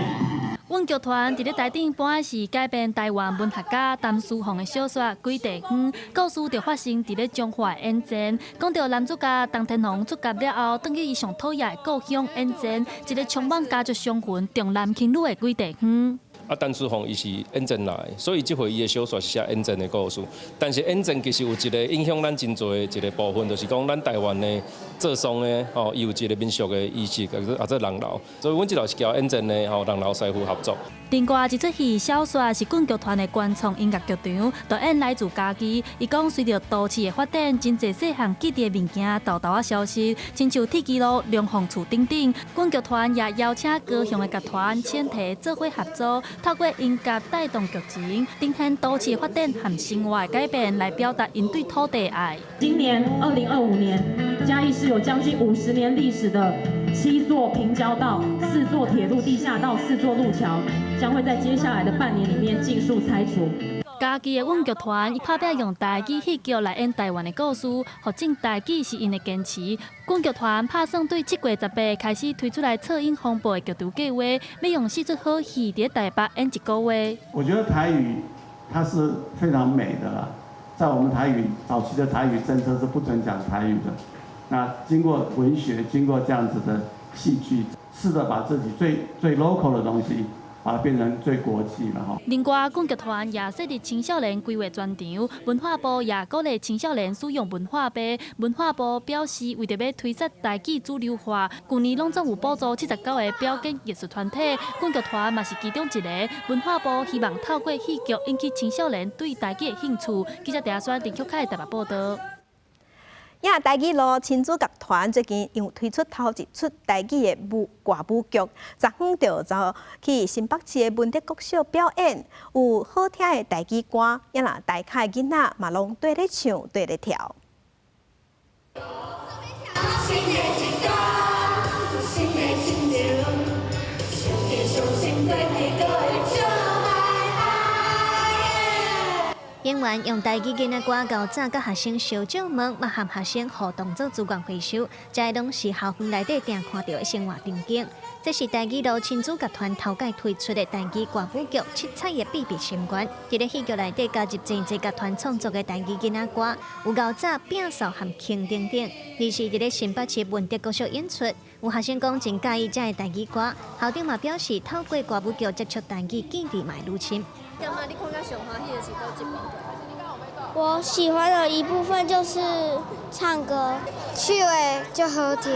阮劇團佇咧台頂搬的是改編台灣文學家陳思宏的小說《鬼地方》，故事就發生佇咧彰化的塩田。講著男主角陳天鴻出獄了後，轉去伊上討厭的故鄉塩田，一个充滿家族傷痕、重男輕女的鬼地方。
啊，陳淑鳳伊是演戰來，所以這回伊的小說是寫演戰的故事。但是演戰其實有一個影響咱真濟的一個部分，就是講咱台灣的做喪的吼，伊有一個民俗的儀式，叫做啊做人流。所以阮這樓是交演戰的吼人流師傅合作。
另外一齣戲小說是袞劇團的原創音樂劇場，導演來自嘉義。伊講隨著都市的發展，真濟細項記憶的物件沓沓仔消失，親像鐵支路、龍鳳厝等等。袞劇團也邀請高雄的劇團前提做伙合作，透過音樂帶動劇情，呈現都市的發展和生活的改變，來表達𪜶對土地的愛。
今年2025年，嘉義市有將近50年歷史的七座平交道、四座鐵路地下道、四座路橋，將會在接下來的半年裡面盡數拆除。
嘉義的袞劇團，伊拍拚用台語戲劇來演台灣的故事，予證台語是𪜶的堅持。袞劇團拍算對7月18開始推出來策應風暴的劇場計劃，欲用四齣好戲佇台北演一個月。
我覺得台語它是非常美的啦，在我們台語早期的台語政策是不准講台語的，那經過文學，經過這樣子的戲劇，試着把自己最最 local 的東西，把它變成最國際了哈。
另外，袞劇團也設立青少年規劃專場，文化部也鼓勵青少年使用文化幣。文化部表示，為著欲推捒台語主流化，舊年攏總有補助79個表演藝術團體，袞劇團嘛是其中一個。文化部希望透過戲劇引起青少年對台語的興趣。記者鄭宣林曲凱台北報導。
呀，台語路親子劇團最近又推出頭一齣台語的舞歌舞劇，昨昏就走去新北市的文德國小表演，有好聽的台語歌，也若台下的囡仔嘛攏綴咧唱，綴咧跳。
新的一天，新的心情，相信過去閣會笑嗨嗨。
演員用台語囡仔歌𠢕早佮學生相借問，嘛和學生互動做資源回收，這攏是校園內底定看著的生活場景。這是台語路親子劇團頭擺推出的台語歌舞劇《七彩的秘密心願》。佇咧戲劇內底加入真濟劇團創作的台語囡仔歌，有𠢕早、摒掃和輕等等。而是佇咧新北市文德國小演出，有學生講真佮意這个台語歌，校長嘛表示透過歌舞劇接觸台語，記憶嘛會愈深。
感覺你看甲上歡喜的是佗一部分？
我喜歡的一部分就是唱歌，趣味就好聽。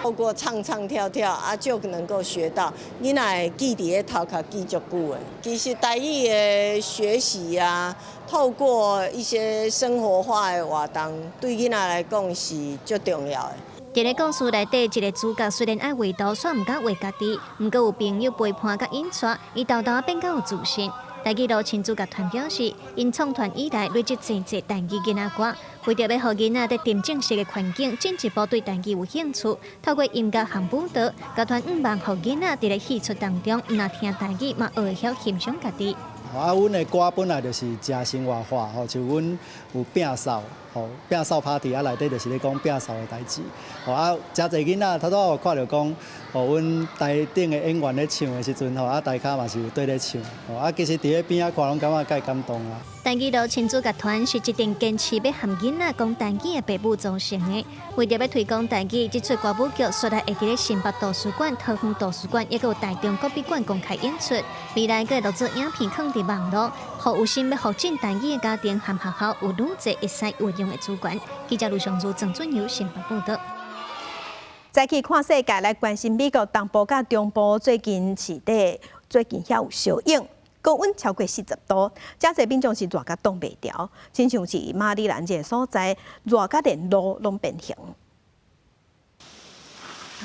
透過唱唱跳跳啊，就能夠學到。囡仔會記佇咧頭殼記足久的。其實台語的學習啊，透過一些生活化的活動，對囡仔來講是足重要的。
佇咧故事內底，一個主角雖然愛畫圖，卻毋敢畫家己，毋過有朋友陪伴佮引帶，伊沓沓變較有自信。台語路親子劇團表示，𪜶創團以來累積真濟台語囡仔歌，為著欲予囡仔佇沉浸式的環境進一步對台語有興趣，透過音樂和舞蹈，劇團向望予囡仔佇咧戲出當中，毋但聽台語，嘛學會曉欣賞家己。
啊，阮的歌本來就是誠生活化，吼，像阮有摒掃，吼，摒掃 party 啊，內底就是咧講摒掃的代誌，吼啊，誠濟囡仔頭拄仔有看著講，吼，阮台頂的演員咧唱的時陣，吼，啊，台跤嘛是有綴咧唱，吼，啊，其實佇咧邊仔看攏感覺蓋感動啊。
台語路親子劇團是一定堅持欲和囡仔講台語的爸母組成的，為著欲推廣台語，這齣歌舞劇煞來會佇咧新北圖書館、桃園圖書館，抑閣有台中國賓館公開演出。未來閣會錄做影片，放佇網路，予有心欲學進台語的家庭和學校有愈濟會使運用的資源。記者盧尚如、鄭俊友新北報導。
再去看世界來關心美國東部佮中部最近市底最近遐有燒湧，高溫超過40度，誠濟民眾是熱甲擋袂牢，親像是馬里蘭這个所在，熱甲連路攏變形。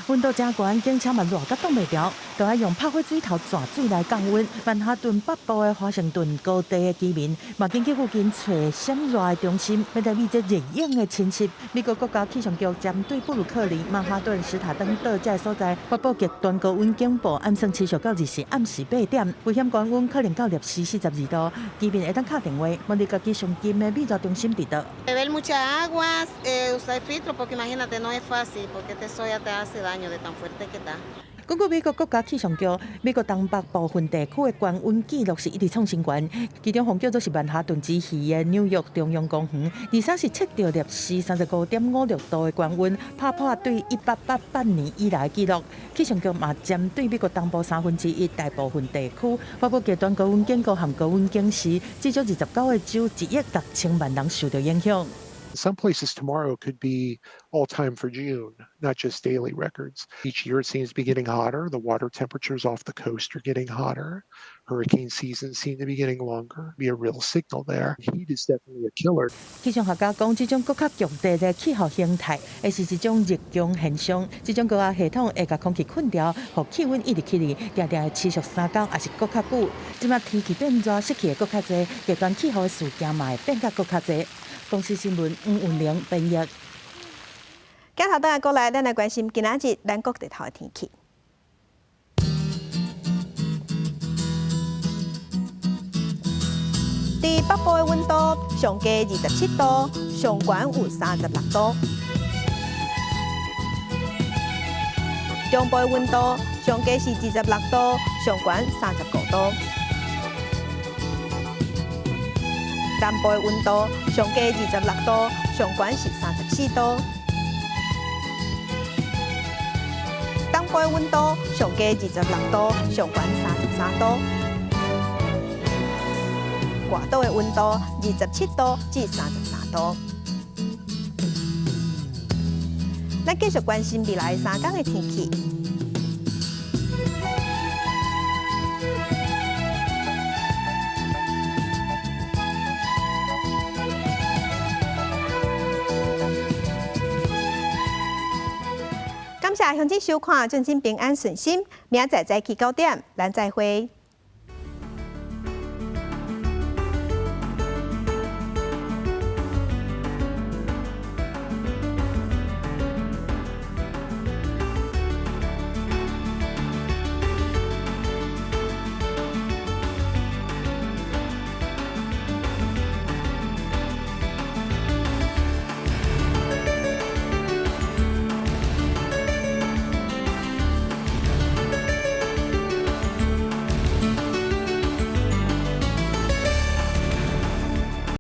溫度誠懸，警車嘛熱甲擋袂牢，都愛用拍火水頭蛇水來降溫。曼哈頓北部的華盛頓高地的居民嘛，緊去附近揣閃熱的中心，欲來避這熱湧的侵襲。美國國家氣象局針對布魯克林、曼哈頓、史塔登島這个所在發布極端高溫警報，按算持續到24暗時8點。危險高溫可能到攝氏42度，居民會當敲電話問離家己上近的避熱中心佇佗。
Beber mucha agua, usar filtro, porque imagínate, no es fácil, porque este sol ya te hace daño de tan fuerte que está.
根據美國國家氣象局，美國東北部分地區的高溫紀錄是一直創新高，其中予叫做是曼哈頓之魚的紐約中央公園，23是測著攝氏35.56度的高溫，拍破對1888年以來紀錄。氣象局嘛針對美國東部1/3大部分地區發布極端高溫警告和高溫警示，至少29個州1億6千萬人受著影響。
Some places tomorrow could be all time for June, not just daily records. Each year it seems to be getting hotter. The water temperatures off the coast are getting hotter. Hurricane seasons seem to be getting longer. Be a real signal there. Heat is definitely a killer.
氣象學家講，這種閣較極地的氣候形態，會是一種熱強現象。這種高壓系統會共空氣困牢，予氣溫一直起哩，定定會持續3工，抑是閣較久。這馬天氣變熱，濕氣會閣較濟，極端氣候的事件嘛會變甲閣較濟。公視新聞吳文玲編譯。
鏡頭轉過來，咱來關心今仔日咱國地頭的天氣。佇北部的溫度上低27度，上懸有36度。中部的溫度上低是26度，上懸35度。南部的溫度上低26度，上懸是34度。東部的溫度上低26度，上懸33度。外島的溫度27度至33度。咱繼續關心未來3天的天氣。感謝鄉親收看，祝恁平安順心。明仔載早起9點，咱再會。